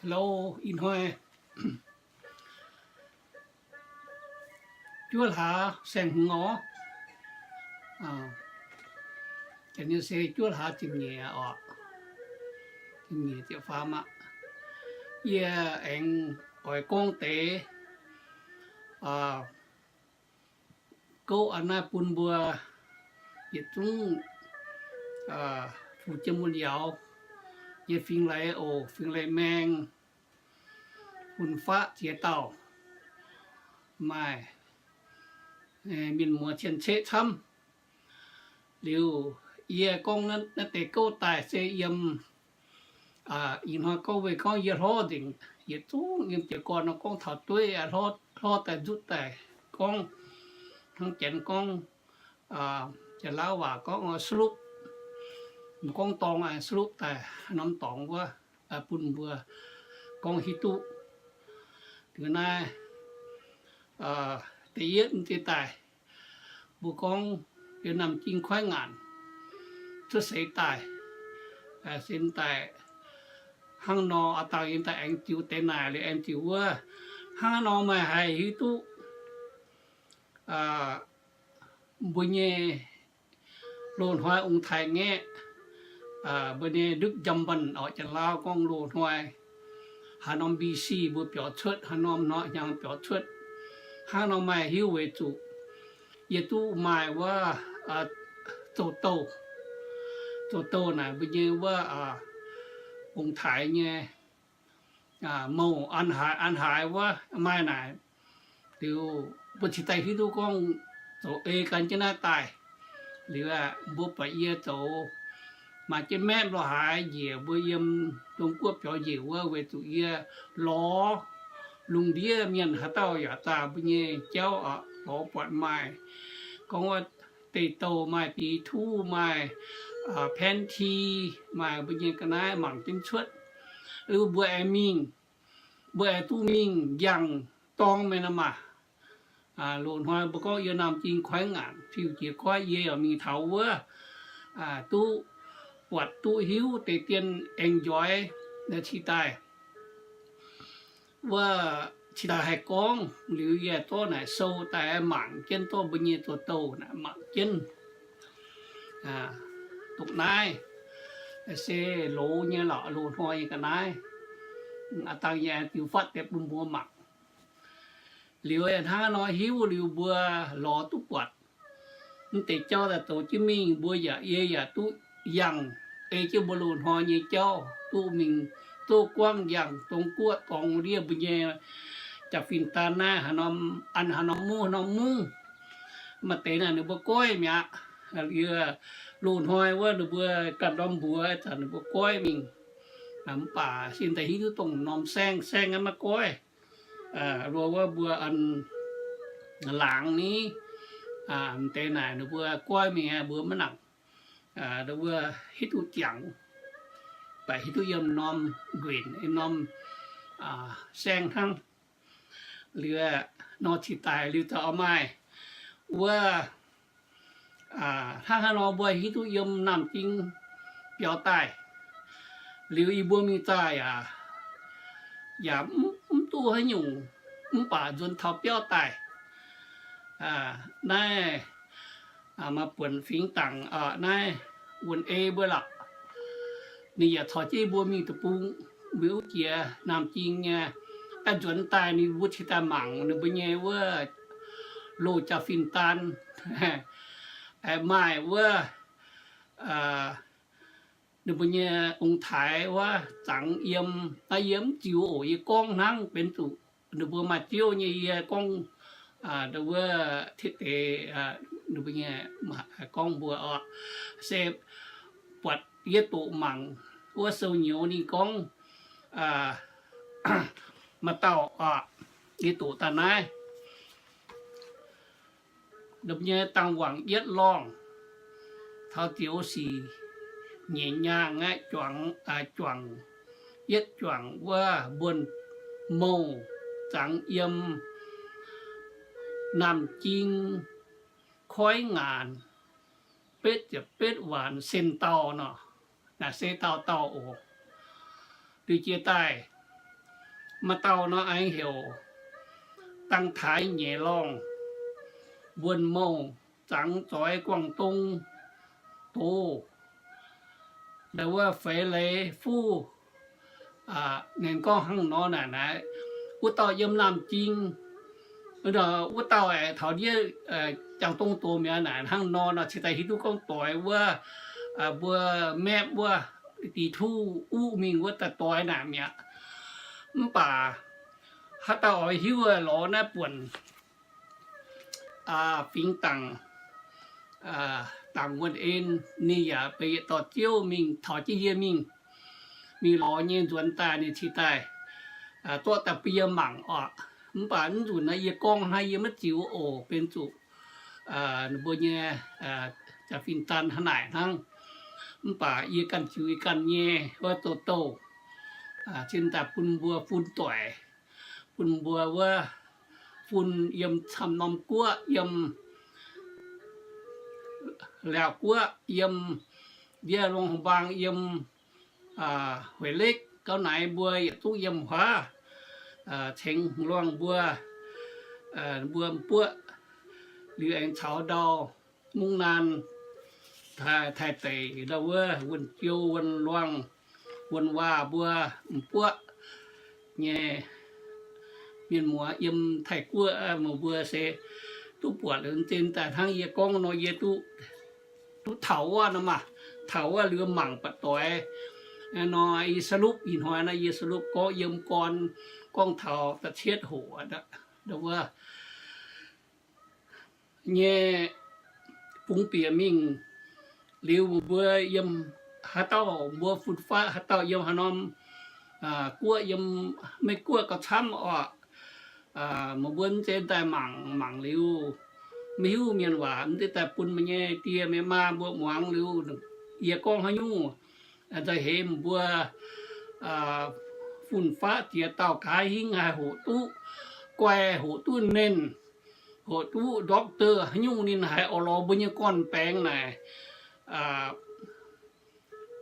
Hello, ih hnoi juov hlaax saeng-hmz orv. Janx nyei se juov hlaax ziepc nyeic oc. Ziepc nyeic ziepc faam aqv. Yie aengx oix gorngv deix gouv a'naaiv bun mbuo yietc zungv fu'jueiv mun yauz nyei fingx Lai oc, fingx Lai maeng, fun-faqv ziex dauh, maaih mienh muoz cien-ceqv camv. Liuz yie gorngv naaiv deix gouv daaih se yiem ih hnoi gorngv, weic gorngv yie hlorv nzengc, yietc zungv yiem jiez gorn nor gorngv taux dueiv, hlorv daaih nzutv daaih gorngv, hnangv janx gorngv, janx-laauv waac gorngv slupv, gorngv dorngx slupv daaih norm dorngx wuov, bun mbuo gorngv hiuv duqv. Liuz naaiv da'yietv mv zeiz daaih mbuo gorngv liuz Naamh Jing koiv ngaanc cuotv seix daaih, se daaih hnangv nor, aa dangh yie daaih aengx ziux deix naaic liuz aengx ziux wuov, hnangv nor meih haih hiuv duqv mbuo nyei loz-hnoi ong-taaix ngaeqv, mbuo nyei ndutv njamv mbanh orqc, janx-laauv gorngv loz-hnoi, haaix norm B C mbuo biaux cuotv, haaix norm nor hnyangx biaux cuotv. Hnangv nor maaih hiuv weic zuqc yie duqv maaih wuov zoux douh, zoux douh naaic mbuo nyei wuov ong-taaix nyei mouh an haaix an haaix wuov maaih naaic. Liuz mbuo cingx daaih hiuv duqv gorngv zoux ei gan jienv naaiv daaih. Liuz aeqv, mbuo buatc yie zoux maaih jienv maepv lorz haaix njiec mbuo yiem Zong Guoqv biaux njiec wuov, weic zuqc yie lorz lungh ndiev mienh haaix dauh yaac zaah mbuo nyei jauv oc, lorz buatc maaih gorngv wuov deic-douh, maaih biqc tuv, maaih panty, maaih mbuo nyei ga'naaiv mangc jienv cuotv. Liuz mbuo aengx mingh, mbuo aengx duqv mingh njang dorng mienh nor maah. Loz-hnoi mbuo gorngv yie Naamh Jing koiv ngaanc fiuv jiex koiv, yie yaac mingh taux wuov, duqv buatc duqv hiuv deix dien aengx njoix cingx daaih wuov, cingx daaih haih gorngv. Liuz yie zorqv naaic sou daaih mangc jienv, zorqv mbuo nyei zoux douh naaic mangc jienv. Dongh naaiv se loz nyei lorqc, loz-hnoi nyei ga'naaiv. Aa dangh yie ziux fatv deix bun mbuo mangc. Liuz hnangv nor hiuv liuz mbuo lorz duqv buatc mv deix jauv daaih zoux jienv mingh, mbuo yaac, yie yaac duqv yangh ei jienv mbuo loz-hnoi nyei jauv duqv mingh zoux guangv yangh Zong Guoqv dorngx ndiev mbuo nyei jaa-fin daan naaiv, haaix norm an haaix norm mungv, haaix norm mungv. Maaih deix naaic ninh mbuo goiv mi'aqv. Yie loz-hnoi wuov ninh mbuo ganh ndorm mbuox zanc ninh mbuo goiv mingh. Mv baac sin daaih hiuv duqv dongh norm saengv, saengv naaiv maiv goiv. Loz wuov mbuo an laangz ni, deix naaic ninh mbuo goiv mingh mbuo maiv nangc, wuov hiuv duqv ziangx, baac hiuv duqv yiem norm nquenc, norm saengv hnangv. Liuz nor cingx daaih liuz zaux maaih wuov hnangv haaix nor mbuo hiuv duqv yiem Naamh Jing biaux daaih. Liuz yie mbuo mingh zaah yaac, yaac mv duqv haaix nyungc, mv baac nzuonx taux biauv daaih. Naaiv maaih buonc fingx dangc naaiv wuonh ei mbuo lorqc. Ninh yaac caux jienv mbuo mingh deic-bung, mbuo wuov jiex Naamh Jing nyei. Aa, nzuonx daaih ninh mbuo cingx daaih mangc ninh mbuo nyei wuov loz jaa-fin daan, maaih wuov ninh mbuo nyei ong-taaix wuov zangx yiem. Naaiv yie mv ziux oc, yie gorngv hnangv benx zuqc ninh mbuo maaih ziouv nyei, yie gorngv wuov tietz deix ninh mbuo nyei gorngv mbuo oc. Se buatc yie doqc mangc wuov sou nyouz ninh gorngv maaih dauh oc, yie doqc daaih naaiv. Ninh mbuo nyei dangh wangc yietv lorngh, taux ziouc sic nyeic nyaangh aeqv, juangc, juangc, yietv juangc wuov mbuonx mouh zangx yiem Naamh Jing koiv ngaanc betv ziepc betv waanc sen dauh nor. Naaiv se dauh dauh oc. Liuz jiex daaih Maaih dauh nor aengx heuc Dangh Taaix Nyeic Lorngh, Wuonh Mouh Zangx Zoix Guangv Dong Doz, wuov Feix Leiz Fuv. Ninh gorngv hnangv nor naaic, naaic wuov dauh yiem Naamh Jing, wuov dauh aengx taux ndiev Jangx Dong Doz mi'aqv. Naaic hnangv nor nor cingx daaih hiuv duqv gorngv doix wuov, mbuo mapv wuov, diqc tuv uv mingh wuov daaih doix naaic mi'aqv. Mv baac haaix dauh oix hiuv lorz naaiv buonc fingx dangc, dangc wuonh en, ninh yaac benx yietc dorh ziouv mingh taux jienv yie mingh, mingh lorz nyei nzuonx daaih ninh cingx daaih zorqv daaih bun yie mangc oc. Mv baac mv nzunc naaiv yie gorngv hnangv yie maiv ziux oc, benx zuqc mbuo nyei jaa-fin daan hnangv naaic hnangv. Mv baac yie ganh ziux yie ganh nyei wuov douh douh, cingx daaih bun mbuo fun doic, bun mbuo wuov fun yiem camv norm guoqv, yiem Laauv Guoqv, yiem ndiev Luang Prabang, yiem Hueix Lekv, gauv naaiv mbuo yietc zungv yiem huaav cengx luangh mbuo, mbuo m'buoqv liuz aengx caux ndau Mungv Naan, Taiv, Taiv Deic, ndau wuov Wuonh Jou, Wuonh Luangh, Wuonh Waac mbuo m'buoqv nyei mienh muoz yiem Taiv Guoqv, mbuo se duqv buatc liuz nzen daaih hnangv yie gorngv nor, yie duqv, duqv taux wuov nor maah, taux wuov liuz mangc buatc doix nor, yie สรุป ih hnoi naaiv yie สรุป gorngv yiem gorn gorngv taux da'cietv hoc wuov nyei bungx bieqc mingh liuz, mbuo yiem haaix dauh mbuo fun-faqv haaix dauh yiem haaix norm guoqv, yiem Meiv Guoqv gauh camv oc. Meih mbuo mv zeiz daaih mangc, mangc liuz maiv hiuv mienh waac, mv zeiz daaih bun meih nyei die meih maa mbuo muangx liuz, yie gorngv haaix nyungc, nzauh heix mbuo fun-faqv ziex dauh gaax hingv haih hoqc duqv guai, hoqc duqv nernh, hoqc duqv doctor haaix nyungc ninh haiz orqc lorz mbuo nyei gorn-baengx naaic,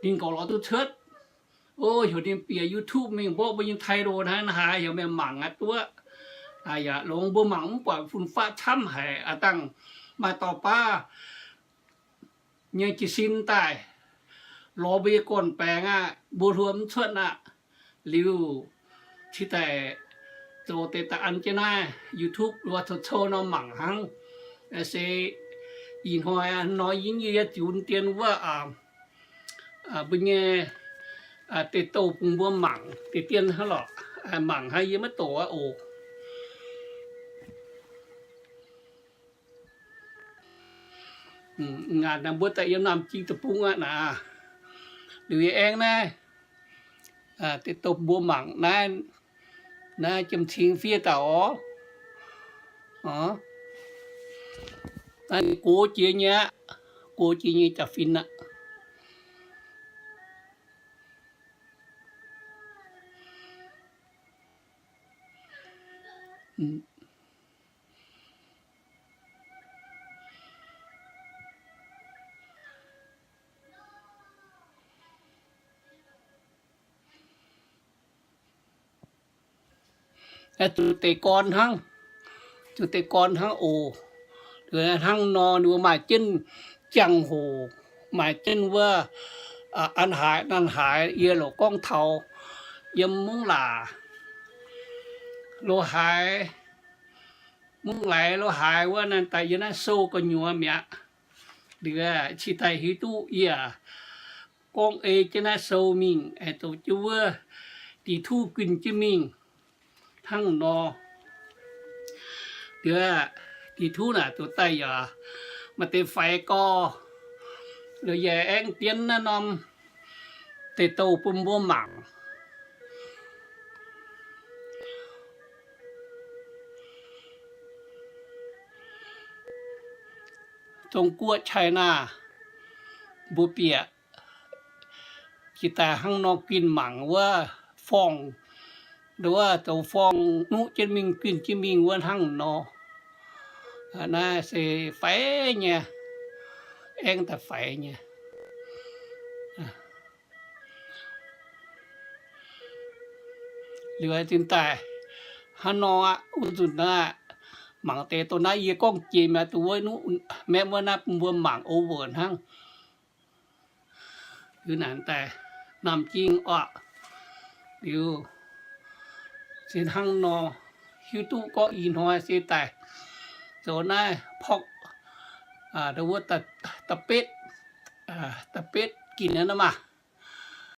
ninh gorqv lorz duqv cuotv. O, heuc ninh bieqc YouTube mingh mborqv mbuo nyei title naaiv, naaiv haaix heuc meih mangc aqv duqv. Yaac longx mbuo mangc mv buatc fun-faqv camv haic aqv. Dangh maaih dorh baav nyei jiez sin daaih lorz mbuo nyei gorn-baengx aqv, mbuo hluo mv cuotv aqv. Liuz cingx daaih zoux deix daaih an jienv naaiv YouTube wuov cou-cou nor mangc hnangv. Se ih hnoi nor yie ziux dien wuov mbuo nyei deix douh bun mbuo mangc deix dien hnangv lorqc. Mangc hnangv yie maiv doqc aqv oc. Ngaatc naaic mbuo daaih yiem Naamh Jing Deic-Bung aqv naaic, liuz yie aengx naaiv deix douh mbuo mangc naaiv, naaiv jiem-cingx fiev dauh oc. Naaiv gox jiex nyei aqv, gox jiex nyei jaa-fin aqv. Zuqc deix gorn hnangv, zuqc deix gorn hnangv oc. Hnangv nor ninh mbuo maaih jienv jangx-hoc, maaih jienv wuov an haaix nanh haaix. Yie loc gorngv taux yiem Mungv Laac, Lo Haaix, Mungv Laac, Lo Haaix wuov naaiv daaih yiem naaiv sou gu'nyuoz mi'aqv. Liuz cingx daaih hiuv duqv yie gorngv ei jienv naaiv sou mingh, aengx zoux jienv wuov diqc tuv guinh jienv mingh hnangv nor. Liuz diqc tuv naaic zoux daaih yaac maaih deix faix gorx. Liuz yie aengx dienv naaiv norm deix douh bun mbuo mangc. Zong Guoqv, China, mbuo bieqc jiex daaih hnangv nor guinh mangc wuov forng, wuov zoux forng nuqv jienv mingh guinh jienv mingh wuov hnangv nor. Naaiv se faix nyei, aengx daaih faix nyei. Liuz zinh daaih hnangv nor aqv, wuov nzunc naaiv, mangc deix dongh naaiv yie gorngv jiex mi'aqv, dongh wuov maeqv wuov naaiv bun mbuo mangc over hnangv. Liuz naaic daaih Naamh Jing oc. Liuz se hnangv nor, hiuv duqv gorngv ih hnoi se daaih zoux naaiv pork, wuov, da'betv, da'betv ginc naaiv maah.